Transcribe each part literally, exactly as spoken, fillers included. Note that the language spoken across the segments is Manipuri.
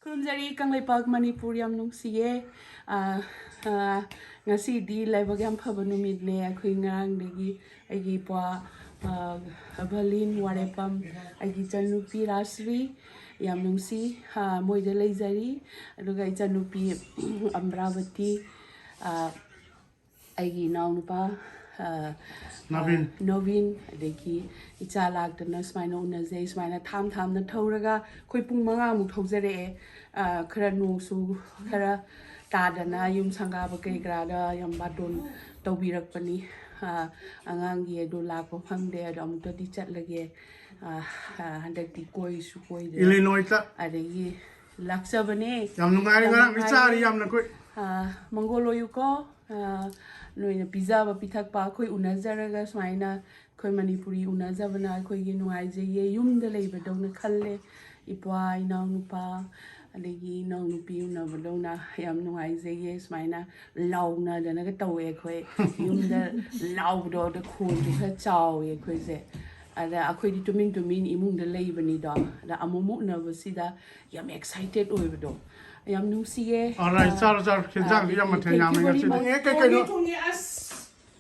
ꯈꯨꯔꯨꯝꯖꯔꯤ ꯀꯪꯂꯩꯄꯥꯛ ꯃꯅꯤꯄꯨꯔ, ꯌꯥꯝ ꯅꯨꯡꯁꯤꯌꯦ꯫ ꯑꯥ, ꯑꯥ, ꯉꯁꯤꯗꯤ ꯂꯥꯏꯕꯛ ꯌꯥꯝ ꯐꯕ ꯅꯨꯃꯤꯠꯅꯦ꯫ ꯑꯩꯈꯣꯏ ꯉꯔꯥꯡꯗꯒꯤ ꯑꯩꯒꯤ ꯏꯄ꯭ꯋꯥ, ꯑꯥ, ꯚꯂꯤꯟ ꯋꯥꯔꯦꯄꯝ, ꯑꯩꯒꯤ ꯏꯆꯟꯅꯨꯄꯤ ꯔꯥꯖꯁ꯭ꯔꯤ, ꯌꯥꯝ ꯅꯨꯡꯁꯤ, ꯑꯥ, ꯃꯣꯏꯗ ꯂꯩꯖꯔꯤ꯫ ꯑꯗꯨꯒ ꯏꯆꯟꯅꯨꯄꯤ ꯑꯝꯕ꯭ꯔꯥꯕꯇꯤ, ꯑꯥ, ꯑꯩꯒꯤ ꯏꯅꯥꯎꯅꯨꯄꯥ, ꯑ, ꯅꯣꯕꯤꯟ꯫ ꯑ, ꯅꯣꯕꯤꯟ, ꯑꯗꯒꯤ ꯏꯆꯥ ꯂꯥꯛꯇꯅ ꯁꯨꯃꯥꯏꯅ ꯎꯅꯖꯩ꯫ ꯁꯨꯃꯥꯏꯅ ꯊꯥꯝ ꯊꯥꯝꯅ ꯊꯧꯔꯒ ꯑꯩꯈꯣꯏ ꯄꯨꯡ ꯃꯉꯥꯃꯨꯛ ꯊꯧꯖꯔꯛꯑꯦ꯫ ꯑ, ꯈꯔ ꯅꯣꯡꯁꯨ ꯈꯔ ꯇꯥꯗꯅ ꯌꯨꯝ ꯁꯪꯒꯥꯕ ꯀꯩ ꯀꯔꯥꯗ ꯌꯥꯝ ꯕꯥꯇꯣꯟ ꯇꯧꯕꯤꯔꯛꯄꯅꯤ꯫ ꯑ, ꯑꯉꯥꯡꯒꯤ ꯑꯗꯨ ꯂꯥꯛꯄ ꯐꯪꯗꯦ, ꯑꯗꯣ ꯑꯃꯨꯛꯇꯗꯤ ꯆꯠꯂꯒꯦ꯫ ꯑ, ꯑ, ꯍꯟꯗꯛꯇꯤ ꯀꯣꯏꯁꯨ ꯀꯣꯏꯗ꯭ꯔꯦ꯫ ꯏꯂꯤꯅꯣꯏꯇ꯫ ꯑꯗꯒꯤ ꯂꯥꯛꯆꯕꯅꯦ꯫ ꯌꯥꯝ ꯅꯨꯡꯉꯥꯏꯔꯦ, ꯌꯥꯝ ꯉꯔꯥꯡꯗꯤ ꯅꯨꯡꯉꯥꯏꯔꯦ꯫ ꯆꯥꯔꯤ ꯌꯥꯝꯅ ꯑꯩꯈꯣꯏ꯫ ꯑ, ꯃꯪꯒꯣꯜ ꯑꯣꯏꯌꯨꯀꯣ꯫ ꯑ, ꯅꯣꯏꯅ ꯄꯤꯖꯕ ꯄꯤꯊꯛꯄ ꯑꯩꯈꯣꯏ ꯎꯅꯖꯔꯒ ꯁꯨꯃꯥꯏꯅ ꯑꯩꯈꯣꯏ ꯃꯅꯤꯄꯨꯔꯤ ꯎꯅꯖꯕꯅ ꯑꯩꯈꯣꯏꯒꯤ ꯅꯨꯡꯉꯥꯏꯖꯩꯌꯦ꯫ ꯌꯨꯝꯗ ꯂꯩꯕꯗꯧꯅ ꯈꯜꯂꯦ꯫ ꯏꯄ꯭ꯋꯥ, ꯏꯅꯥꯎꯅꯨꯄꯥ, ꯑꯗꯒꯤ ꯏꯅꯥꯎꯅꯨꯄꯤ ꯎꯅꯕꯗꯧꯅ ꯌꯥꯝ ꯅꯨꯡꯉꯥꯏꯖꯩꯌꯦ꯫ ꯁꯨꯃꯥꯏꯅ ꯂꯥꯎꯅꯗꯅꯒ ꯇꯧꯋꯦ ꯑꯩꯈꯣꯏ꯫ ꯌꯨꯝꯗ ꯂꯥꯎꯕꯗꯣ, ꯑꯗ ꯈꯣꯟꯁꯨ ꯈꯔ ꯆꯥꯎꯋꯦ ꯑꯩꯈꯣꯏꯁꯦ꯫ ꯑꯗ ꯑꯩꯈꯣꯏꯗꯤ ꯇꯨꯃꯤꯟ ꯇꯨꯃꯤꯟ ꯏꯃꯨꯡꯗ ꯂꯩꯕꯅꯤꯗꯣ꯫ ꯑꯗ ꯑꯃꯨꯛ ꯎꯅꯕꯁꯤꯗ ꯌꯥꯝ excited ꯑꯣꯏꯕꯗꯣ꯫ ꯌꯥꯝ ꯅꯨꯡꯁꯤꯌꯦ꯫ Alright, ꯆꯥꯔꯣ, ꯆꯥꯔꯣ꯫ ꯆꯤꯟꯖꯥꯡꯗꯤ ꯌꯥꯝ ꯃꯊꯦꯜ ꯌꯥꯝꯃꯦ ꯉꯁꯤꯗꯤ꯫ Thank you very much. ꯊꯣꯡꯉꯦ ꯀꯩ ꯀꯩꯅꯣ? ꯊꯣꯡꯉꯦ, ꯊꯣꯡꯉꯦ꯫ ꯑꯁ,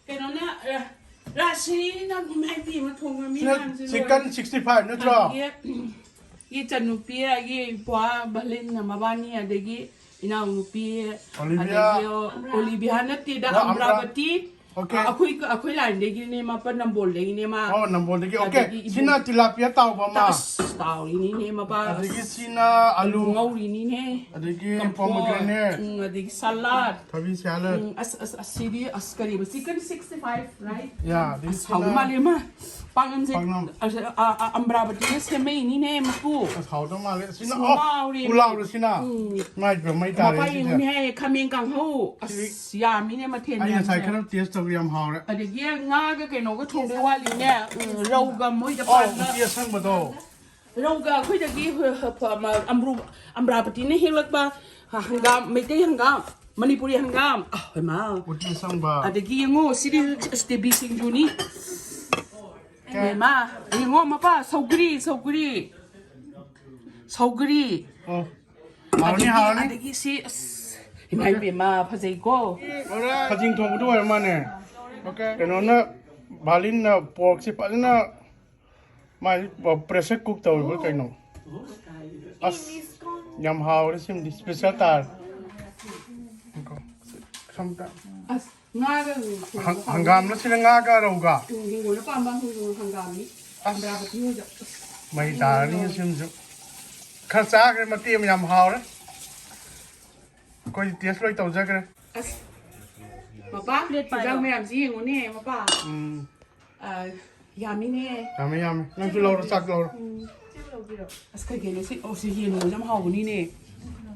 ꯀꯩꯅꯣꯅ, ꯑ, ꯔꯥꯁꯤꯅ ꯏꯃꯥꯏ ꯄꯦꯝꯃ ꯊꯣꯡꯕ ꯃꯤ ꯁꯤꯅ ꯃꯌꯥꯝꯁꯦ ꯂꯣꯏꯔꯦ꯫ Chicken sixty five ꯅꯠꯇ꯭ꯔꯣ? ꯑꯗꯒꯤ ꯏꯆꯟꯅꯨꯄꯤ ꯑꯩꯒꯤ ꯏꯄ꯭ꯋꯥ ꯚꯂꯤꯟꯅ ꯃꯕꯥꯅꯤ, ꯑꯗꯒꯤ ꯏꯅꯥꯎꯅꯨꯄꯤ, ꯑꯣꯂꯤꯚꯤꯌꯥ꯫ ꯑꯗꯒꯤ ꯑꯣꯂꯤꯚꯤꯌꯥ ꯅꯠꯇꯦꯗ, ꯑꯣ, ꯑꯝꯕ꯭ꯔꯥ-, ꯑꯝꯕ꯭ꯔꯥꯕꯇꯤ꯫ Okay. ꯑ, ꯑꯩꯈꯣꯏ, ꯑꯩꯈꯣꯏ line ꯗꯒꯤꯅꯦ, ꯃꯥ ꯄ-, ꯅꯝꯕꯣꯜꯗꯒꯤꯅꯦ ꯃꯥ꯫ ꯑꯣ, ꯅꯝꯕꯣꯜꯗꯒꯤ꯫ Okay. ꯑꯗꯒꯤ ꯏꯕꯨꯡ-, ꯁꯤꯅ ꯇꯤꯂꯥꯄꯤꯌꯥ ꯇꯥꯎꯕ ꯑꯃ꯫ ꯑꯁ, ꯇꯥꯎꯔꯤꯅꯤꯅꯦ ꯃꯄꯥ꯫ ꯑꯗꯒꯤ ꯁꯤꯅ ꯑꯂꯨ꯫ ꯑꯂꯨ ꯉꯧꯔꯤꯅꯤꯅꯦ꯫ ꯑꯗꯒꯤ ꯀꯝꯐꯣꯏ, pomegranate꯫ ꯎꯝ, ꯑꯗꯒꯤ salad꯫ ꯊꯕꯤ salad꯫ ꯎꯝ, ꯑꯁ, ꯑꯁ, ꯑꯁꯤꯗꯤ, ꯑꯁ, ꯀꯔꯤꯕ? Chicken sixty five, right? Yeah, ꯑꯗꯒꯤ ꯑꯁ, ꯍꯥꯎꯗꯧ ꯁꯤꯅ ꯃꯥꯜꯂꯦ, ꯏꯃꯥ꯫ ꯄꯥꯛꯅꯝꯁꯦ, ꯄꯥꯛꯅꯝ꯫ ꯑꯁ, ꯑ, ꯑ, ꯑꯝꯕ꯭ꯔꯥꯕꯇꯤꯅ ꯁꯦꯝꯃꯛꯏꯅꯤꯅꯦ, ꯃꯀꯨ꯫ ꯑꯁ, ꯍꯥꯎꯗꯧ ꯃꯥꯜꯂꯦ꯫ ꯁꯤꯅ, ꯑꯁ, ꯑꯣ, ꯉꯥꯎꯔꯦꯃꯤ꯫ ꯄꯨꯂꯥꯎꯔꯣ ꯁꯤꯅ? ꯎꯝ꯫ ꯃꯥꯏ ꯄꯦꯝꯃ, ꯃꯩ ꯇꯥꯔꯦ ꯃꯄꯥ ꯁꯤꯗꯤ꯫ ꯌꯦꯡꯉꯨꯅꯦ, ꯈꯥꯃꯦꯟ ꯀꯥꯡꯍꯧ꯫ ꯑꯁ, ꯁꯤꯗꯤ ꯌꯥꯝꯃꯤꯅꯦ ꯃꯊꯦꯜ ꯑꯩ ꯉꯁꯥꯏ ꯃꯌꯥꯝꯁꯦ꯫ ꯈꯔ taste ꯇꯧꯕ ꯌꯥꯝ ꯍꯥꯎꯔꯦ꯫ ꯑꯗꯒꯤ ꯉꯥꯒ ꯀꯩꯅꯣꯒ ꯊꯣꯡꯗꯣꯏ ꯋꯥꯠꯂꯤꯅꯦ꯫ ꯎꯝ, ꯔꯧꯒ ꯃꯣꯏꯗ ꯑꯣ, ꯄꯥꯟꯕ꯫ ꯎꯇꯤ ꯑꯁꯪꯕꯗꯣ꯫ ꯔꯧꯒ ꯑꯩꯈꯣꯏꯗꯒꯤ ꯍ-, ꯍ-, ꯐ-, ꯑꯃ, ꯑꯝꯕ꯭ꯔꯨ-, ꯑꯝꯕ꯭ꯔꯥꯕꯇꯤꯅ ꯍꯦꯛꯂꯛꯄ ꯍ-, ꯍꯪꯒꯥꯝ, ꯃꯩꯇꯩ ꯍꯪꯒꯥꯝ, ꯃꯅꯤꯄꯨꯔꯤ ꯍꯪꯒꯥꯝ꯫ ꯑ, ꯍꯩꯃꯥ꯫ ꯎꯇꯤ ꯑꯁꯪꯕ꯫ ꯑꯗꯒꯤ ꯌꯦꯡꯉꯣ, ꯁꯤꯗꯤ ꯁꯇꯦꯕꯤ ꯁꯤꯡꯖꯨꯅꯤ꯫ ꯀꯩ? ꯍꯩꯃꯥ, ꯌꯦꯡꯉꯣ ꯃꯄꯥ, ꯁꯧꯒ꯭ꯔꯤ, ꯁꯧꯒ꯭ꯔꯤ꯫ ꯁꯧꯒ꯭ꯔꯤ꯫ ꯑꯣ꯫ ꯍꯥꯎꯔꯅꯤ, ꯍꯥꯎꯔꯅꯤ꯫ ꯑꯗꯒꯤ ꯁꯤ, ꯑꯁ, ꯏꯃꯥ ꯏꯕꯦꯝꯃ, ꯐꯖꯩꯀꯣ꯫ ꯈꯖꯤꯡ ꯊꯣꯡꯕꯗꯣ ꯑꯣꯏꯔ ꯃꯥꯅꯦ꯫ ꯀꯩꯅꯣꯅ, ꯚꯥꯂꯤꯟꯅ ꯄꯣꯔꯛꯁꯦ ꯐꯖꯅ ꯃꯥꯏ ꯄ꯭ꯔꯦꯁꯔ ꯀꯨꯛ ꯇꯧꯔꯤꯕ ꯀꯩꯅꯣ? ꯑꯁ, ꯌꯥꯝ ꯍꯥꯎꯔꯦ ꯁꯤꯃꯗꯤ, ꯏꯁꯄꯦꯁꯦꯜ ꯇꯥꯔꯦ꯫ ꯁꯝꯇ-, ꯑꯁ, ꯉꯥꯒ ꯍꯪ-, ꯍꯪꯒꯥꯝꯂ ꯁꯤꯅ ꯉꯥꯒ ꯔꯧꯒ? ꯎꯝ, ꯍꯤꯡꯒꯣꯜꯗ ꯄꯥꯟꯕ ꯍꯪꯒꯥꯝ-, ꯍꯪꯒꯥꯝꯅꯤ꯫ ꯑꯁ, ꯑꯃꯔꯥꯕꯇꯤ ꯍꯣꯏꯗ꯫ ꯑꯁ, ꯃꯩ ꯇꯥꯔꯅꯤ ꯁꯤꯃꯁꯨ꯫ ꯈꯔ ꯆꯥꯈ꯭ꯔꯦ ꯃꯇꯦꯛ ꯑꯃ, ꯌꯥꯝ ꯍꯥꯎꯔꯦ꯫ ꯑꯩꯈꯣꯏꯗꯤ ꯇꯦꯁ ꯂꯣꯏ ꯇꯧꯖꯈ꯭ꯔꯦ꯫ ꯑꯁ, ꯃꯄꯥ, ꯄ꯭ꯂꯦꯠ ꯄꯥꯏꯔꯣ꯫ ꯏꯟꯖꯥꯡ ꯃꯌꯥꯝꯁꯤ ꯌꯦꯡꯉꯨꯅꯦ, ꯃꯄꯥ꯫ ꯎꯝ꯫ ꯑ, ꯌꯥꯝꯃꯤꯅꯦ꯫ ꯌꯥꯝꯃꯦ, ꯌꯥꯝꯃꯦ꯫ ꯅꯪꯁꯨ ꯂꯧꯔꯣ, ꯆꯥꯛ ꯂꯧꯔꯣ꯫ ꯎꯝ꯫ ꯑꯁ, ꯀꯩ ꯀꯩꯅꯣ ꯁꯤ? ꯑꯣ, ꯁꯤ ꯌꯦꯟ ꯂꯧꯕꯁꯦ ꯌꯥꯝ ꯍꯥꯎꯕꯅꯤꯅꯦ꯫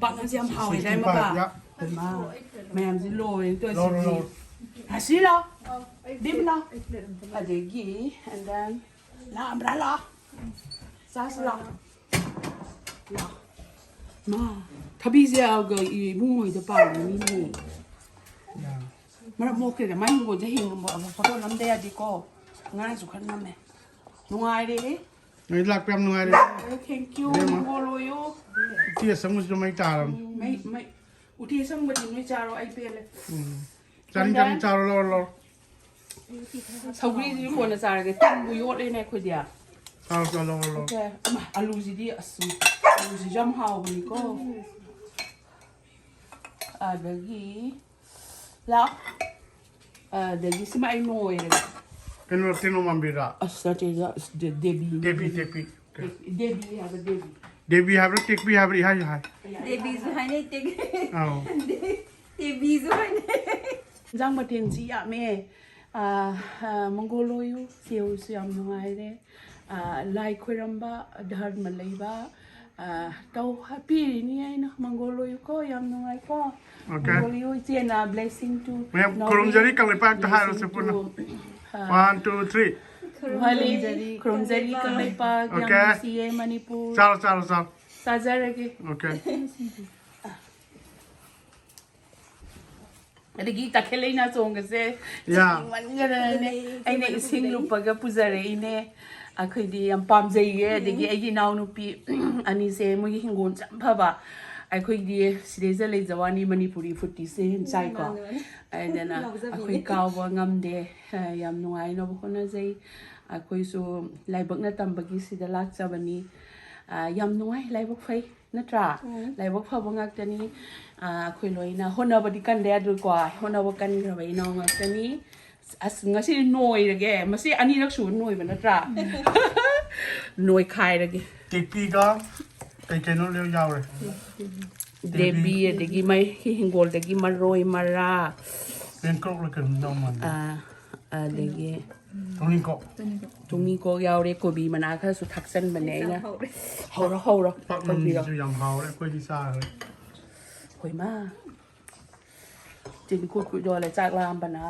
ꯄꯥꯛꯅꯝꯁꯦ ꯌꯥꯝ ꯍꯥꯎꯋꯦ, ꯁꯤꯛꯁꯇꯤ ꯐꯥꯏꯚ, ꯃꯄꯥ꯫ ꯌꯥ꯫ ꯍꯩꯃꯥ, ꯃꯌꯥꯝꯁꯦ ꯂꯣꯏꯔꯦ ꯇꯧꯔꯤꯁꯦ꯫ ꯂꯧꯔꯣ, ꯂꯧꯔꯣ꯫ ꯑꯁꯤ ꯂꯥꯎ꯫ ꯗꯤꯝ ꯂꯥꯎ꯫ ꯑꯗꯒꯤ, and then, ꯂꯥꯛꯑꯝꯕ꯭ꯔꯥ? ꯂꯥꯛꯑꯣ꯫ ꯆꯥꯁꯤ ꯂꯥꯛꯑꯣ꯫ ꯂꯥꯛꯑꯣ꯫ ꯃꯥ, ꯊꯕꯤꯁꯦ ꯏꯕꯨꯡꯉꯣ ꯍꯣꯏꯗ ꯄꯥꯜꯂꯤꯅꯤꯅꯦ꯫ ꯌꯥ꯫ ꯃꯔꯛ ꯃꯣꯛꯈ꯭ꯔꯦꯗ, ꯃꯥꯏ ꯍꯤꯡꯒꯣꯜꯁꯦ ꯍꯌꯦꯡ ꯐꯣꯇꯣ ꯅꯝꯗ ꯌꯥꯗꯦꯀꯣ꯫ ꯉꯔꯥꯡꯁꯨ ꯈꯔ ꯅꯝꯃꯦ꯫ ꯅꯨꯡꯉꯥꯏꯔꯦꯍꯦ꯫ ꯅꯣꯏ ꯂꯥꯛꯄ ꯌꯥꯝ ꯅꯨꯡꯉꯥꯏꯔꯦ꯫ ꯑꯦ, thank you, ꯏꯕꯦꯝꯃ꯫ ꯃꯪꯒꯣꯜ ꯑꯣꯏꯌꯣ꯫ ꯎꯇꯤ ꯑꯁꯪꯕꯁꯤꯁꯨ ꯃꯩ ꯇꯥꯔꯕꯅꯤ꯫ ꯃꯩ, ꯃꯩ, ꯎꯇꯤ ꯑꯁꯪꯕꯗꯤ ꯅꯣꯏ ꯆꯥꯔꯣ, ꯑꯩ ꯄꯦꯜꯂꯦ꯫ ꯎꯝ꯫ ꯆꯥꯅꯤꯡ ꯆꯥꯅꯤꯡ ꯆꯥꯔꯣ, ꯂꯧꯔꯣ, ꯂꯧꯔꯣ꯫ ꯁꯧꯒ꯭ꯔꯤꯁꯤꯗꯤ ꯀꯣꯟꯅ ꯆꯥꯔꯒꯦ, ꯇꯤꯟꯕꯨ ꯌꯣꯠꯂꯦꯅꯦ ꯑꯩꯈꯣꯏꯗꯤ꯫ ꯆꯥꯔꯣ, ꯆꯥꯔꯣ, ꯂꯧꯔꯣ, ꯂꯧꯔꯣ꯫ ꯑꯣꯀꯦ꯫ ꯑꯃ, ꯑꯂꯨꯁꯤꯗꯤ, ꯑꯁ, ꯑꯂꯨꯁꯤꯁꯨ ꯌꯥꯝ ꯍꯥꯎꯕꯅꯤꯀꯣ꯫ ꯑꯗꯒꯤ, ꯂꯥꯎ꯫ ꯑꯗꯒꯤ ꯁꯤꯃ ꯑꯩ ꯅꯣꯏꯔꯒꯦ꯫ ꯀꯩꯅꯣ, ꯇꯦꯅꯧ ꯃꯥꯟꯕꯤꯔꯥ? ꯑꯁ, ꯅꯠꯇꯦꯗ, ꯑꯁ, ꯗꯦ-, ꯗꯦꯕꯤꯅꯤ, ꯗꯦꯕꯤ, ꯗꯦꯕꯤ꯫ ꯗꯦꯕꯤ꯫ ꯗꯦꯕꯤ ꯍꯥꯏꯕ, ꯗꯦꯕꯤ꯫ ꯗꯦꯕꯤ ꯍꯥꯏꯕ꯭ꯔꯥ, ꯇꯦꯛꯄꯤ ꯍꯥꯏꯕ꯭ꯔꯥ, ꯏꯍꯥꯏ ꯍꯥꯏ꯫ ꯗꯦꯕꯤꯁꯨ ꯍꯥꯏꯅꯩ, ꯇꯦꯛ-, ꯑꯧ꯫ ꯗꯦ-, ꯗꯦꯕꯤꯁꯨ ꯍꯥꯏꯅꯩ꯫ ꯏꯟꯖꯥꯡ ꯃꯊꯦꯜꯁꯤ ꯌꯥꯝꯃꯦ꯫ ꯑꯥ, ꯑꯥ, ꯃꯪꯒꯣꯜ ꯑꯣꯏꯌꯨ, ꯆꯦ ꯍꯣꯏꯁꯨ ꯌꯥꯝ ꯅꯨꯡꯉꯥꯏꯔꯦ꯫ ꯑꯥ, ꯂꯥꯏ ꯈꯣꯏꯔꯝꯕ, ꯙꯔꯃ ꯂꯩꯕ, ꯑꯥ, ꯇꯧ-, ꯄꯤꯔꯤꯅꯤ ꯑꯩꯅ꯫ ꯃꯪꯒꯣꯜ ꯑꯣꯏꯌꯨꯀꯣ, ꯌꯥꯝ ꯅꯨꯡꯉꯥꯏꯀꯣ꯫ ꯑꯣꯀꯦ꯫ ꯃꯪꯒꯣꯜ ꯑꯣꯏꯌꯨ, ꯏꯆꯦꯅ blessing to ꯃꯌꯥꯝ ꯅꯥꯎꯕꯤ, ꯈꯨꯔꯨꯝꯖꯔꯤ, ꯀꯪꯂꯩꯄꯥꯛꯇ ꯍꯥꯏꯔꯣꯁꯦ blessing ꯄꯨꯟꯅ꯫ To, ah, One, two, three꯫ ꯈꯨꯔꯨꯝꯖꯔꯤ, ꯈꯨꯔꯨꯝꯖꯔꯤ, Kangleipak, ꯌꯥꯝ ꯑꯣꯀꯦ꯫ ꯅꯨꯡꯁꯤꯌꯦ ꯃꯅꯤꯄꯨꯔ꯫ ꯆꯥꯔꯣ, ꯆꯥꯔꯣ, ꯆꯥꯔꯣ꯫ ꯆꯥꯖꯔꯒꯦ꯫ ꯑꯣꯀꯦ꯫ ꯑꯗꯒꯤ ꯇꯈꯦꯜ ꯂꯩꯅꯥ ꯆꯣꯡꯒꯁꯦ ꯌꯥ꯫ ꯆꯥꯅꯤꯡꯃꯟꯒꯗꯅꯅꯦ ꯑꯩꯅ ꯏꯁꯤꯡ ꯂꯨꯞꯄꯒ ꯄꯨꯖꯔꯛꯏꯅꯦ꯫ ꯑꯩꯈꯣꯏꯗꯤ ꯌꯥꯝ ꯄꯥꯝꯖꯩꯌꯦ꯫ ꯑꯗꯒꯤ ꯑꯩꯒꯤ ꯏꯅꯥꯎꯅꯨꯄꯤ ꯑꯅꯤꯁꯦ ꯃꯣꯏꯒꯤ ꯍꯤꯡꯒꯣꯜꯁꯦ ꯌꯥꯝ ꯐꯕ꯫ ꯑꯩꯈꯣꯏꯒꯤꯗꯤ ꯁꯤꯗꯩꯁꯤꯗ ꯂꯩꯖꯋꯥꯅꯤ, ꯃꯅꯤꯄꯨꯔꯤ ꯐꯨꯠꯇꯤꯁꯦ ꯍꯦꯟꯅ ꯆꯥꯏꯀꯣ꯫ ꯃꯥꯅꯦ, ꯃꯥꯅꯦ꯫ ꯑꯗꯨꯅ ꯂꯧꯖꯕꯤꯅꯦ꯫ ꯑꯩꯈꯣꯏ ꯀꯥꯎꯕ ꯉꯝꯗꯦ꯫ ꯑ, ꯌꯥꯝ ꯅꯨꯡꯉꯥꯏꯅꯕ ꯍꯣꯠꯅꯖꯩ꯫ ꯑꯩꯈꯣꯏꯁꯨ ꯂꯥꯏꯕꯛꯅ ꯇꯝꯕꯒꯤ ꯁꯤꯗ ꯂꯥꯛꯆꯕꯅꯤ꯫ ꯑ, ꯌꯥꯝ ꯅꯨꯡꯉꯥꯏ, ꯂꯥꯏꯕꯛ ꯐꯩ, ꯅꯠꯇ꯭ꯔꯥ? ꯎꯝ꯫ ꯂꯥꯏꯕꯛ ꯐꯕ ꯉꯥꯛꯇꯅꯤ꯫ ꯑ, ꯑꯩꯈꯣꯏ ꯂꯣꯏꯅ ꯍꯣꯠꯅꯕꯗꯤ ꯀꯟꯗ ꯌꯥꯗ꯭ꯔꯦꯀꯣ꯫ ꯍꯣꯠꯅꯕ ꯀꯟꯈ꯭ꯔꯕ ꯏꯅꯥꯎ ꯉꯥꯛꯇꯅꯤ꯫ ꯑꯁ, ꯉꯁꯤꯗꯤ ꯅꯣꯏꯔꯒꯦ꯫ ꯃꯁꯤ ꯑꯅꯤꯔꯛ ꯁꯨꯕ ꯅꯣꯏꯕ ꯅꯠꯇ꯭ꯔꯥ? ꯅꯣꯏꯈꯥꯏꯔꯒꯦ꯫ ꯇꯦꯛꯄꯤꯒ ꯀꯩ ꯀꯩꯅꯣ ꯂꯣꯏ ꯌꯥꯎꯔꯦ꯫ ꯗꯦꯕꯤ, ꯑꯗꯒꯤ ꯃꯩ ꯍꯤꯡꯒꯣꯜꯗꯒꯤ ꯃꯔꯣꯏ ꯃꯔꯥ, ꯄꯦꯡꯀ꯭ꯔꯧꯂ ꯀꯩꯅꯣꯝ ꯌꯥꯎ ꯃꯥꯜꯂꯦ꯫ ꯑꯥ, ꯑꯗꯒꯤ ꯇꯨꯅꯤꯡꯈꯣꯛ꯫ ꯇꯨꯅꯤꯡꯈꯣꯛ ꯌꯥꯎꯔꯦ, ꯀꯣꯕꯤ ꯃꯅꯥ ꯈꯔꯁꯨ ꯊꯥꯛꯆꯟꯕꯅꯦ ꯑꯩꯅ꯫ ꯍꯧꯔꯣ, ꯍꯧꯔꯣ, ꯇꯧꯕꯤꯔꯣ꯫ ꯄꯥꯛꯅꯝꯁꯤꯁꯨ ꯌꯥꯝ ꯍꯥꯎꯔꯦ, ꯑꯩꯈꯣꯏꯗꯤ ꯆꯥꯔꯦ꯫ ꯍꯣꯏ ꯃꯥ꯫ ꯆꯤꯟ ꯀꯨꯠ ꯀꯨꯠ ꯌꯣꯜꯂꯦ, ꯆꯥꯛ ꯂꯥꯝꯕꯅ꯫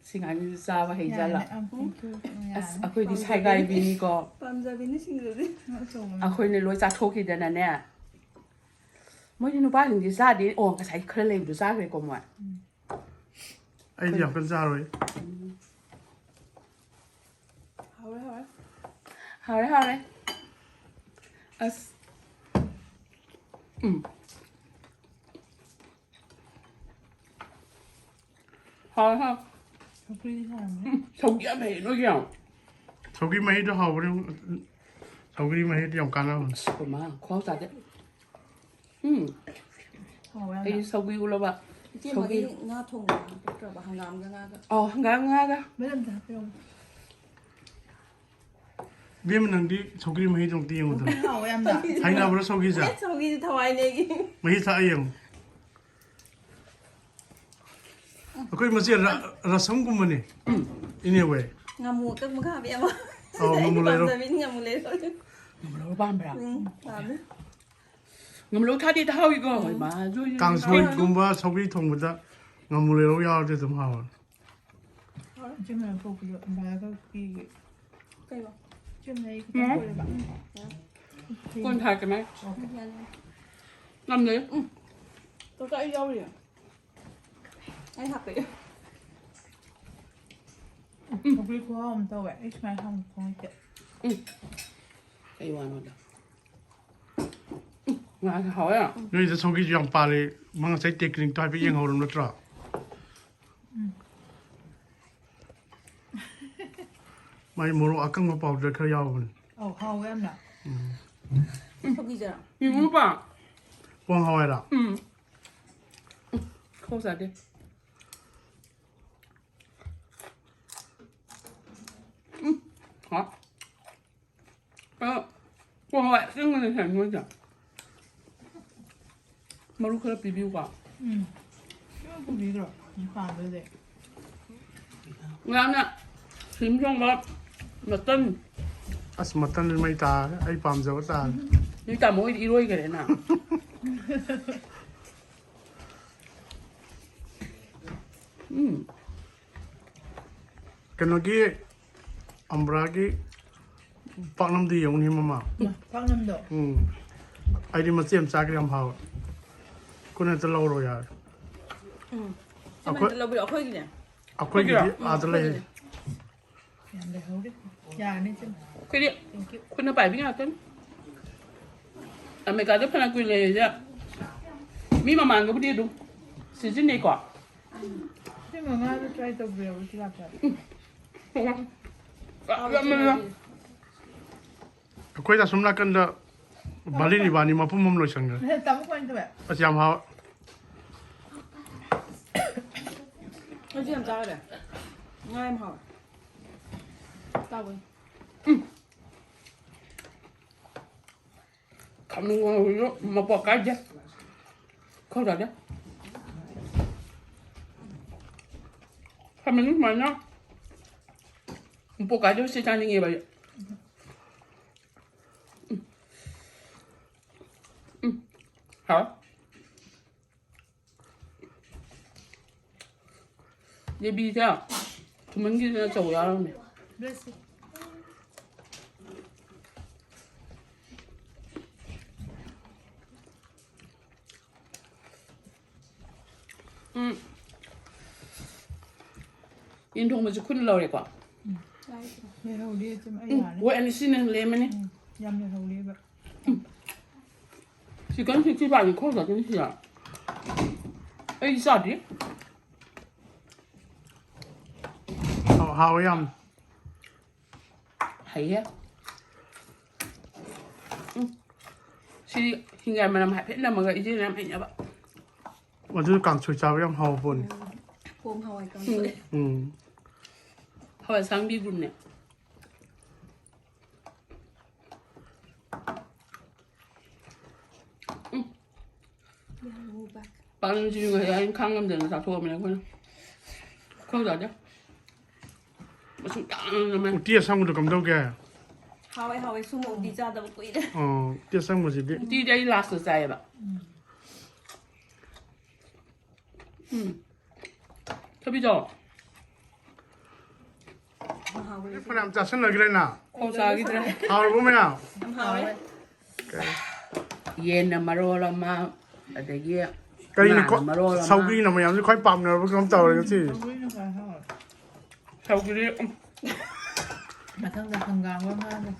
ꯁꯤ ꯉꯥꯅꯨꯁꯦ ꯆꯥꯕ ꯍꯩꯖꯥꯠꯂꯥ? ꯌꯥꯔꯦ, ꯑꯝ, thank you꯫ ꯌꯥꯔꯦ꯫ ꯑꯁ, ꯑꯩꯈꯣꯏꯗꯤ ꯄꯥꯝꯖꯕꯤꯅꯤ꯫ ꯁꯥꯏꯒꯥꯏꯕꯤꯅꯤꯀꯣ꯫ ꯄꯥꯝꯖꯕꯤꯅꯤ ꯁꯤꯡꯖꯨꯗꯤ꯫ ꯑꯩꯈꯣꯏꯅ ꯂꯣꯏ ꯆꯥꯊꯣꯛꯈꯤꯗꯅꯅꯦ꯫ ꯃꯣꯏꯗꯤ ꯅꯨꯄꯥꯁꯤꯡꯗꯤ ꯆꯥꯗꯦ꯫ ꯑꯣ, ꯉꯁꯥꯏ ꯈꯔ ꯂꯩꯕꯗꯣ ꯆꯥꯈ꯭ꯔꯦꯀꯣ ꯃꯣꯏ꯫ ꯎꯝ꯫ ꯑꯩꯗꯤ ꯌꯥꯝ ꯀꯟꯅ ꯆꯥꯔꯣꯏ꯫ ꯎꯝ꯫ ꯍꯥꯎꯔꯦ, ꯍꯥꯎꯔꯦ꯫ ꯍꯥꯎꯔꯦ, ꯍꯥꯎꯔꯦ꯫ ꯑꯁ꯫ ꯎꯝ꯫ ꯍꯥꯎꯔꯦ, ꯍꯥꯎꯔꯦ꯫ ꯁꯧꯒ꯭ꯔꯤꯗꯤ ꯁꯥꯔꯝꯃꯦ꯫ ꯎꯝ, ꯁꯧꯒ꯭ꯔꯤ ꯌꯥꯝ ꯐꯩ, ꯅꯣꯏꯒꯤ ꯌꯥꯝ꯫ ꯁꯧꯒ꯭ꯔꯤ ꯃꯍꯤꯗꯣ ꯍꯥꯎꯕꯅꯦ꯫ ꯁꯧꯒ꯭ꯔꯤ ꯃꯍꯤꯗꯤ ꯌꯥꯝ ꯀꯥꯟꯅꯕꯅꯦ꯫ ꯑꯁ, ꯑꯩꯈꯣꯏ ꯃꯥ ꯈꯨꯍꯥꯎ ꯆꯥꯗꯦ꯫ ꯎꯝ꯫ ꯍꯥꯎꯋꯦ ꯌꯥꯝꯅ꯫ ꯑꯩ ꯁꯧꯒ꯭ꯔꯤ ꯎꯠꯂꯕ꯫ ꯏꯆꯦ, ꯁꯧꯒ꯭ꯔꯤ꯫ ꯃꯣꯏꯒꯤ ꯉꯥ ꯊꯣꯡꯕ ꯄꯤꯔꯛꯇ꯭ꯔꯕ? ꯍꯪꯒꯥꯝꯒ ꯉꯥꯒ꯫ ꯑꯣ, ꯍꯪꯒꯥꯝ ꯉꯥꯒ꯫ ꯃꯔꯝꯗ ꯍꯥꯞꯄꯤꯔꯝꯃꯣ꯫ ꯏꯕꯦꯝꯃ, ꯅꯪꯗꯤ ꯁꯧꯒ꯭ꯔꯤ ꯃꯍꯤꯗꯣ ꯑꯝꯇ ꯌꯦꯡꯉꯨꯗꯅ꯫ ꯍꯥꯎꯋꯦ ꯌꯥꯝꯅ꯫ ꯍꯩꯅꯕ꯭ꯔꯣ ꯁꯧꯒ꯭ꯔꯤꯁꯦ? ꯑꯦ, ꯁꯧꯒ꯭ꯔꯤꯁꯦ ꯊꯋꯥꯏꯅꯦ ꯑꯩꯒꯤ꯫ ꯃꯍꯤ ꯊꯥꯛꯑ ꯌꯦꯡꯉꯨ꯫ ꯑꯩꯈꯣꯏ ꯃꯁꯦ ꯔ-, ꯔꯁꯝꯒꯨꯝꯕꯅꯦ꯫ ꯏꯅꯦ ꯍꯣꯏ꯫ ꯉꯥꯃꯨ ꯑꯀꯪꯕꯒ ꯍꯥꯞꯄꯦ ꯑꯃ꯫ ꯑꯧ, ꯉꯥꯃꯨ ꯑꯩꯅ ꯂꯩꯔꯣ꯫ ꯄꯥꯝꯖꯕꯤꯅꯤ ꯉꯥꯃꯨ ꯂꯩꯔꯣ꯫ ꯉꯥꯃꯨ ꯂꯩꯔꯣ ꯄꯥꯝꯕ꯭ꯔꯥ? ꯎꯝ, ꯄꯥꯝꯃꯦ꯫ ꯉꯥꯃꯨ ꯂꯩꯔꯣ ꯊꯥꯗꯤ ꯍꯥꯎꯏꯀꯣ꯫ ꯎꯝ꯫ ꯍꯣꯏ, ꯃꯥ, ꯖꯨ, ꯖꯨ, ꯖꯨ꯫ ꯀꯥꯡꯁꯣꯏꯒꯨꯝꯕ ꯁꯧꯒ꯭ꯔꯤ ꯊꯣꯡꯕꯗ ꯉꯥꯃꯨ ꯂꯩꯔꯣ ꯌꯥꯎꯔꯗꯤ ꯑꯗꯨꯝ ꯍꯥꯎꯔꯦ꯫ ꯏꯆꯦ ꯃꯌꯥꯝ ꯊꯣꯛꯄꯗꯣ ꯏꯝꯐꯥꯜꯗ ꯄꯤꯒꯦ꯫ ꯀꯩꯅꯣ? ꯏꯆꯦ ꯃꯌꯥꯝ ꯈꯤꯇꯪ ꯎꯝ꯫ ꯀꯣꯏꯔꯕ꯫ ꯀꯣꯟ ꯊꯥꯔꯛꯀꯦ ꯃꯥꯏ꯫ ꯑꯣꯀꯦ꯫ ꯌꯥꯅꯤ꯫ ꯉꯝꯗꯦ꯫ ꯎꯝ꯫ ꯀꯀꯥ ꯑꯩ ꯌꯥꯎꯔꯤꯌꯦ꯫ ꯑꯩ ꯍꯥꯞꯄꯛꯑꯦ꯫ ꯁꯧꯒ꯭ꯔꯤ ꯈꯨꯍꯥꯎ ꯑꯃ ꯇꯧꯋꯦ꯫ ꯑꯩ ꯁꯨꯃꯥꯏꯅ ꯍꯥꯎꯅ ꯊꯣꯡꯉꯛꯇꯦ꯫ ꯀꯩ ꯋꯥꯅꯣꯗ? ꯎꯝ, ꯉꯥꯁꯦ ꯍꯥꯎꯋꯦ꯫ ꯅꯣꯏꯗ ꯁꯧꯒ꯭ꯔꯤꯁꯨ ꯌꯥꯝ ꯄꯥꯜꯂꯦ꯫ ꯃꯥ ꯉꯁꯥꯏ ꯇꯦꯛꯅꯤꯛꯇꯣ ꯍꯥꯏꯐꯦꯠ ꯌꯦꯡꯍꯧꯔꯕ ꯅꯠꯇ꯭ꯔꯣ? ꯃꯥꯏ ꯃꯣꯔꯣꯛ ꯑꯀꯪꯕ powder ꯈꯔ ꯌꯥꯎꯕꯅꯤ꯫ ꯑꯧ, ꯍꯥꯎꯋꯦ ꯌꯥꯝꯅ꯫ ꯌꯦꯡꯉꯨꯕ꯫ ꯄꯣꯡ ꯍꯋꯥꯏꯔ? ꯎꯝ꯫ ꯈꯣꯡ ꯆꯥꯗꯦ꯫ ꯎꯝ꯫ ꯍꯥ꯫ ꯑ, ꯄꯣꯡ ꯍꯋꯥꯏ ꯑꯁꯦꯡꯕꯅ ꯍꯦꯟ ꯅꯣꯏꯗ꯫ ꯃꯔꯨ ꯈꯔ ꯄꯤꯕꯤꯌꯨꯀꯣ꯫ ꯎꯝ꯫ ꯁꯤꯃ ꯄꯨꯕꯤꯈ꯭ꯔꯣ꯫ ꯃꯄꯥꯟꯗꯨꯗꯤ꯫ ꯉꯔꯥꯡꯅ ꯁꯤꯝ ꯊꯣꯡꯕ ꯃꯇꯟ꯫ ꯑꯁ, ꯃꯇꯟ ꯃꯩ ꯇꯥꯔꯦ꯫ ꯑꯩ ꯄꯥꯝꯖꯕ ꯇꯥꯔꯦ꯫ ꯅꯣꯏ ꯇꯥꯃꯣ ꯍꯣꯏꯗꯤ ꯏꯔꯣꯏꯈ꯭ꯔꯦꯅ꯫ ꯎꯝ꯫ ꯀꯩꯅꯣꯒꯤ ꯑꯝꯕ꯭ꯔꯥꯒꯤ ꯄꯥꯛꯅꯝꯗꯤ ꯌꯦꯡꯉꯨꯅꯦ ꯃꯃꯥ꯫ ꯄꯥꯛꯅꯝꯗꯣ꯫ ꯎꯝ꯫ ꯑꯩꯗꯤ ꯃꯆꯦꯠ ꯑꯃ ꯆꯥꯒꯦ, ꯌꯥꯝ ꯍꯥꯎꯋꯦ꯫ ꯀꯣꯟꯅ ꯍꯦꯛꯇ ꯂꯧꯔꯣ ꯌꯥꯔꯦ꯫ ꯎꯝ꯫ ꯑꯩꯈꯣꯏ- ꯁꯤꯃ ꯂꯧꯕꯤꯔꯣ, ꯑꯩꯈꯣꯏꯒꯤꯅꯦ꯫ ꯑꯩꯈꯣꯏꯒꯤꯗꯤ ꯎꯝ, ꯑꯥꯗ ꯂꯩ꯫ ꯑꯩꯈꯣꯏꯒꯤꯅꯦ꯫ ꯌꯥꯝ ꯂꯩꯍꯧꯔꯤ꯫ ꯌꯥꯔꯅꯤ ꯁꯤꯃ꯫ ꯑꯩꯈꯣꯏꯗꯤ Thank you. ꯈꯨꯠꯅ ꯄꯥꯏꯕꯤ ꯉꯥꯛꯇꯅꯤ꯫ ꯑꯃꯦꯔꯤꯀꯥꯗ ꯐꯅ ꯀꯨꯏꯅ ꯂꯩꯔꯤꯁꯦ ꯃꯤ ꯃꯃꯥꯡꯗꯕꯨꯗꯤ ꯑꯗꯨꯝ ꯁꯤꯖꯤꯟꯅꯩꯀꯣ꯫ ꯁꯤ ꯃꯉꯥꯗꯣ try ꯇꯧꯕꯤꯔꯕ ꯁꯤ ꯂꯥꯛꯄꯗ? ꯑꯩꯈꯣꯏꯗ ꯑꯁꯨꯝ ꯅꯥꯀꯟꯗ ꯕꯥꯂꯤꯟ ꯏꯕꯥꯅꯤ ꯃꯄꯨꯝ ꯑꯃ ꯂꯣꯏꯁꯟꯈ꯭ꯔꯦ꯫ ꯇꯥꯃꯣ ꯀꯃꯥꯏꯅ ꯇꯧꯋꯦ? ꯑꯁ, ꯌꯥꯝ ꯍꯥꯎ꯫ ꯑꯩꯁꯨ ꯌꯥꯝ ꯆꯥꯈ꯭ꯔꯦ꯫ ꯉꯥ ꯌꯥꯝ ꯍꯥꯎꯋꯦ꯫ ꯆꯥꯎꯋꯦ꯫ ꯈꯥꯃꯦꯟ ꯀꯥꯡꯍꯧꯁꯨ ꯃꯄꯣꯛ ꯀꯥꯏꯗꯦ꯫ ꯈꯧꯗꯥꯗꯦ꯫ ꯈꯥꯃꯦꯟ ꯁꯨꯃꯥꯏꯅ ꯃꯄꯣꯛ ꯀꯥꯏꯗꯕꯁꯦ ꯆꯥꯅꯤꯡꯉꯦꯕ ꯑꯩ꯫ ꯎꯝ꯫ ꯎꯝ꯫ ꯍꯥꯎ꯫ ꯌꯦꯕꯤꯁꯦ ꯊꯨꯝꯃꯟꯈꯤꯗꯅ ꯆꯧ ꯌꯥꯎꯔꯝꯃꯦ꯫ Bless you. ꯎꯝ꯫ ꯌꯦꯟ ꯊꯣꯡꯕꯁꯨ ꯈꯨꯠꯅ ꯂꯧꯔꯦꯀꯣ꯫ ꯂꯩꯍꯧꯔꯤ ꯏꯆꯦ ꯑꯩ ꯎꯝ, ꯌꯥꯔꯦ꯫ ꯋꯦꯠ ꯑꯅꯤ ꯁꯤꯅ ꯂꯦꯝꯃꯅꯤ꯫ ꯎꯝ, ꯌꯥꯝ ꯂꯩꯍꯧꯔꯤꯕ꯫ ꯆꯤꯛꯀꯟ ꯁꯤꯛꯁꯇꯤ ꯐꯥꯏꯚꯅꯤ ꯈꯣꯡ ꯆꯠꯇꯣꯏꯅꯤ ꯁꯤꯗ꯫ ꯑꯩ ꯆꯥꯗ꯭ꯔꯤ꯫ ꯍꯥꯎ ꯍꯥꯎꯋꯦ ꯌꯥꯝ꯫ ꯍꯩꯌꯦ꯫ ꯎꯝ꯫ ꯁꯤꯗꯤ ꯍꯤꯡꯒꯥꯏ ꯃꯅꯝ ꯍꯥꯏꯐꯦꯠ ꯅꯝꯃꯒ ꯏꯆꯦꯅ ꯌꯥꯝ ꯍꯩꯅꯕ꯫ ꯑꯗꯨ ꯀꯥꯡꯁꯣꯏ ꯆꯥꯕ ꯌꯥꯝ ꯍꯥꯎꯕ ꯄꯣꯠꯅꯤ꯫ ꯄꯣꯡ ꯍꯋꯥꯏ ꯀꯥꯡꯁꯣꯏ꯫ ꯎꯝ꯫ ꯍꯋꯥꯏ ꯑꯁꯥꯡꯕꯤꯒꯨꯝꯅꯦ꯫ ꯌꯥꯝ ꯉꯧꯕ꯫ ꯄꯥꯛꯅꯝꯁꯤꯁꯨ ꯉꯁꯥꯏ ꯑꯩꯅ ꯈꯥꯡ ꯉꯝꯗꯅ ꯆꯥꯊꯣꯛꯑꯕꯅꯦ ꯑꯩꯈꯣꯏꯅ꯫ ꯈꯣꯏꯗꯥꯗ꯫ ꯃꯁꯨꯡ ꯇꯥꯡꯅ ꯃꯥꯏ꯫ ꯎꯇꯤ ꯑꯁꯪꯕꯗꯣ ꯀꯝꯗꯧꯒꯦ? ꯍꯥꯎꯋꯦ ꯍꯥꯎꯋꯦ ꯁꯨꯝꯕ ꯎꯇꯤ ꯆꯥꯗꯕ ꯀꯨꯏꯔꯦ꯫ ꯑꯣ, ꯎꯇꯤ ꯑꯁꯪꯕꯁꯤꯗꯤ꯫ ꯎꯇꯤꯗꯤ ꯑꯩ ꯂꯥꯁꯇ ꯆꯥꯏꯌꯦꯕ꯫ ꯎꯝ꯫ ꯊꯕꯤꯗꯣ꯫ ꯌꯥꯝ ꯍꯥꯎꯋꯦ꯫ ꯐꯅꯌꯥꯝ ꯆꯥꯁꯤꯟꯅꯈ꯭ꯔꯦꯅ꯫ ꯈꯣꯡ ꯆꯥꯈꯤꯗ꯭ꯔꯦ꯫ ꯍꯥꯎꯔꯕꯣ ꯃꯌꯥꯝ? ꯌꯥꯝ ꯍꯥꯎꯋꯦ꯫ ꯌꯦꯟꯅ ꯃꯔꯣꯜ ꯑꯃ, ꯑꯗꯒꯤ ꯀꯔꯤꯅꯣ ꯉꯥꯅ ꯃꯔꯣꯜ ꯑꯃ꯫ ꯁꯧꯒ꯭ꯔꯤꯅ ꯃꯌꯥꯝꯁꯦ ꯈ꯭ꯋꯥꯏ ꯄꯥꯝꯅꯔꯕ ꯀꯩꯅꯣꯝ ꯇꯧꯔꯦ ꯉꯁꯤ꯫ ꯁꯧꯒ꯭ꯔꯤꯅ ꯈ꯭ꯋꯥꯏ ꯍꯥꯎꯋꯦ꯫ ꯁꯧꯒ꯭ꯔꯤ꯫ ꯎꯝ꯫ ꯃꯊꯪꯗ ꯍꯪꯒꯥꯝꯒ ꯉꯥꯒ꯫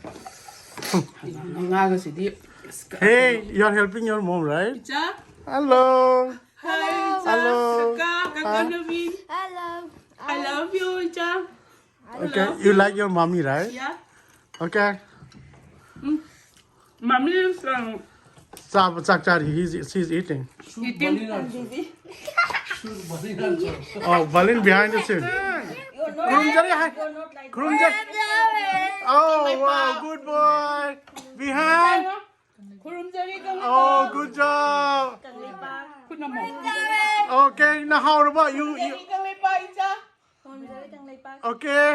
ꯉꯥꯒꯁꯤꯗꯤ꯫ Hey, you are helping your mom, right? ꯏꯆꯥ꯫ Hello. Hi, ꯏꯆꯥ꯫ Hello. ꯀꯀꯥ, ꯀꯀꯥ Hi. Nabin. Hello. I love you, ꯏꯆꯥ꯫ Okay, you like your mommy, right? Yeah. Okay. Mommy is, um, ꯆꯥꯕ ꯆꯥꯛ ꯆꯥꯔꯤ, he's, she's eating. eating. Oh, Balin behind the scene. ꯈꯨꯔꯨꯝꯖꯔꯤ high. ꯈꯨꯔꯨꯝꯖꯔꯤ. Oh, wow, good boy. Behind. ꯈꯨꯔꯨꯝꯖꯔꯤ Kangleipak. Oh, good job. ꯈꯨꯠ ꯅꯝꯃꯣ꯫ Okay, ꯅ ꯍꯥꯎꯔꯕ? You, you. ꯈꯨꯔꯨꯝꯖꯔꯤ ꯀꯪꯂꯩꯄꯥꯛ ꯏꯆꯥ꯫ ꯈꯨꯔꯨꯝꯖꯔꯤ ꯀꯪꯂꯩꯄꯥꯛ꯫ Okay.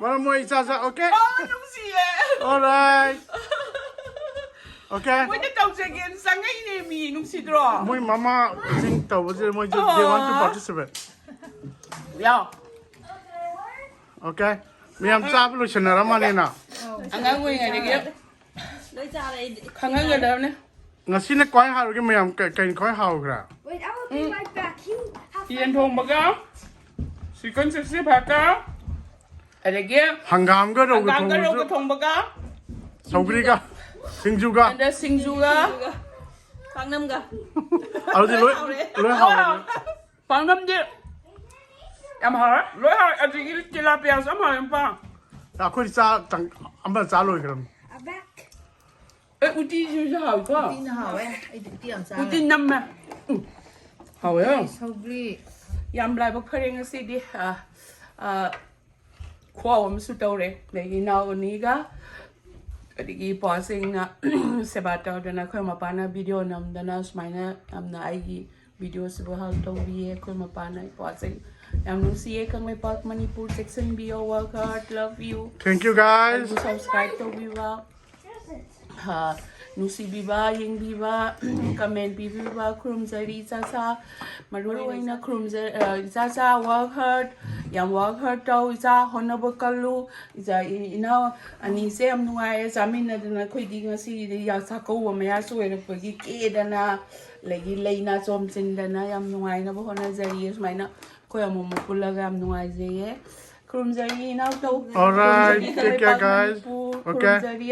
ꯃꯔꯝ ꯃꯣꯏ ꯏꯆꯥ ꯆꯥ. Okay. ꯑꯣ, ꯅꯨꯡꯁꯤꯌꯦ꯫ All right. Okay. ꯃꯣꯏꯅ ꯇꯧꯖꯒꯦꯅ ꯆꯪꯉꯛꯏꯅꯦ ꯃꯤ, ꯅꯨꯡꯁꯤꯗ꯭ꯔꯣ? ꯃꯣꯏ ꯃꯃꯥꯁꯤꯡ ꯇꯧꯕꯁꯤꯗ ꯃꯣꯏꯁꯨ they want to participate. ꯌꯥꯎ꯫ Okay. ꯃꯌꯥꯝ ꯆꯥꯕ ꯂꯣꯏꯁꯟꯅꯔꯝꯃꯅꯤꯅ꯫ ꯑꯉꯥꯡ ꯑꯣꯏꯔꯤꯉꯩꯗꯒꯤ ꯂꯣꯏ ꯆꯥꯔꯦ ꯑꯩꯗꯤ꯫ ꯈꯪꯍꯟꯒꯗꯕꯅꯦ꯫ ꯉꯁꯤꯅ ꯈ꯭ꯋꯥꯏ ꯍꯥꯎꯔꯒꯦ ꯃꯌꯥꯝ ꯀ-, ꯀꯩꯅ ꯈ꯭ꯋꯥꯏ ꯍꯥꯎꯈ꯭ꯔꯥ? Wait, I will be right back. You have to. ꯌꯦꯟ ꯊꯣꯡꯕꯒ Chicken sixty five ꯀ ꯑꯗꯒꯤ ꯍꯪꯒꯥꯝꯒ ꯔꯧꯒ ꯍꯪꯒꯥꯝꯒ ꯔꯧꯒ ꯊꯣꯡꯕꯁꯨ, ꯊꯣꯡꯕꯒ ꯁꯧꯒ꯭ꯔꯤꯒ, ꯁꯤꯡꯖꯨꯒ. ꯑꯗ ꯁꯤꯡꯖꯨꯒ ꯄꯥꯛꯅꯝꯒ꯫ ꯑꯗꯨꯗꯤ ꯂꯣꯏ ꯂꯣꯏ ꯍꯥꯎꯔꯦ. ꯄꯥꯛꯅꯝꯗꯤ ꯌꯥꯝ ꯍꯥꯎꯔꯦ, ꯂꯣꯏ ꯍꯥꯎꯔꯦ. ꯑꯗꯒꯤ ꯇꯤꯂꯥꯄꯤꯌꯥꯁꯨ ꯌꯥꯝ ꯍꯥꯎꯔꯦ ꯃꯄꯥ. ꯑꯩꯈꯣꯏ ꯆꯥ ꯇꯪ- ꯑꯃ ꯆꯥ ꯂꯣꯏꯈ꯭ꯔꯕꯅꯤ. ꯑꯦ, ꯎꯇꯤꯁꯤꯁꯨ ꯍꯥꯎꯏꯀꯣ. ꯎꯇꯤꯅ ꯍꯥꯎꯋꯦ꯫ ꯑꯩꯗꯤ ꯎꯇꯤ ꯌꯥꯝ ꯎꯇꯤ ꯆꯥꯔꯦ꯫ ꯅꯝꯃꯦ. ꯎꯝ, ꯍꯥꯎꯋꯦ. ꯁꯧꯒ꯭ꯔꯤ꯫ ꯌꯥꯝ ꯂꯥꯏꯕꯛ ꯐꯔꯦ ꯉꯁꯤꯗꯤ. ꯑ, ꯑ, ꯈꯨꯍꯥꯎ ꯑꯃꯁꯨ ꯇꯧꯔꯦ. ꯑꯗꯒꯤ ꯏꯅꯥꯎ ꯑꯅꯤꯒ ꯑꯗꯒꯤ ꯏꯄ꯭ꯋꯥꯁꯤꯡꯅ ꯁꯦꯕꯥ ꯇꯧꯗꯅ, ꯑꯩꯈꯣꯏ ꯃꯄꯥꯅ ꯚꯤꯗꯤꯑꯣ ꯅꯝꯗꯅ ꯁꯨꯃꯥꯏꯅ ꯌꯥꯝꯅ ꯑꯩꯒꯤ ꯚꯤꯗꯤꯑꯣꯁꯤꯕꯨ ꯍꯦꯜꯞ ꯇꯧꯕꯤꯌꯦ. ꯑꯩꯈꯣꯏ ꯃꯄꯥꯅ ꯏꯄ꯭ꯋꯥꯁꯤꯡ ꯌꯥꯝ ꯅꯨꯡꯁꯤꯌꯦ. ꯀꯪꯂꯩꯄꯥꯛ ꯃꯅꯤꯄꯨꯔ ꯆꯦꯛꯁꯤꯟꯕꯤꯌꯣ. Work hard, love you. Thank you guys. ꯑꯩꯕꯨ ꯁꯕꯁꯀ꯭ꯔꯥꯏꯕ ꯇꯧꯕꯤꯕ, ꯍꯥ, ꯅꯨꯡꯁꯤꯕꯤꯕ, ꯌꯦꯡꯕꯤꯕ, ꯀꯃꯦꯟ ꯄꯤꯕꯤꯕ ꯈꯨꯔꯨꯝꯖꯔꯤ. ꯏꯆꯥꯁꯥ, ꯃꯔꯨ ꯑꯣꯏꯅ ꯈꯨꯔꯨꯝꯖ ꯑ, ꯏꯆꯥꯁꯥ, work hard, ꯌꯥꯝ work hard ꯇꯧ ꯏꯆꯥ, ꯍꯣꯠꯅꯕ ꯀꯜꯂꯨ. ꯏꯆꯥ ꯏ- ꯏꯅꯥꯎ ꯑꯅꯤꯁꯦ ꯌꯥꯝ ꯅꯨꯡꯉꯥꯏꯔꯦ ꯆꯥꯃꯤꯟꯅꯗꯅ. ꯑꯩꯈꯣꯏꯗꯤ ꯉꯁꯤꯗꯤ ꯌꯥ- ꯆꯥꯛꯀꯧꯕ ꯃꯌꯥꯁꯨ ꯑꯣꯏꯔꯛꯄꯒꯤ ꯀꯦꯗꯅ, ꯑꯗꯒꯤ ꯂꯩꯅ ꯆꯣꯝꯆꯤꯟꯗꯅ ꯌꯥꯝ ꯅꯨꯡꯉꯥꯏꯅꯕ ꯍꯣꯠꯅꯖꯔꯤꯌꯦ. ꯁꯨꯃꯥꯏꯅ ꯑꯩꯈꯣꯏ ꯑꯃꯨꯛ ꯑꯃꯨꯛ ꯄꯨꯜꯂꯒ ꯌꯥꯝ ꯅꯨꯡꯉꯥꯏꯖꯩꯌꯦ. ꯈꯨꯔꯨꯝꯖꯔꯤ ꯏꯅꯥꯎꯇꯧ. Alright, ꯈꯨꯔꯨꯝꯖꯔꯤ take care, Kangleipak guys. Manipur. Okay. ꯈꯨꯔꯨꯝꯖꯔꯤ.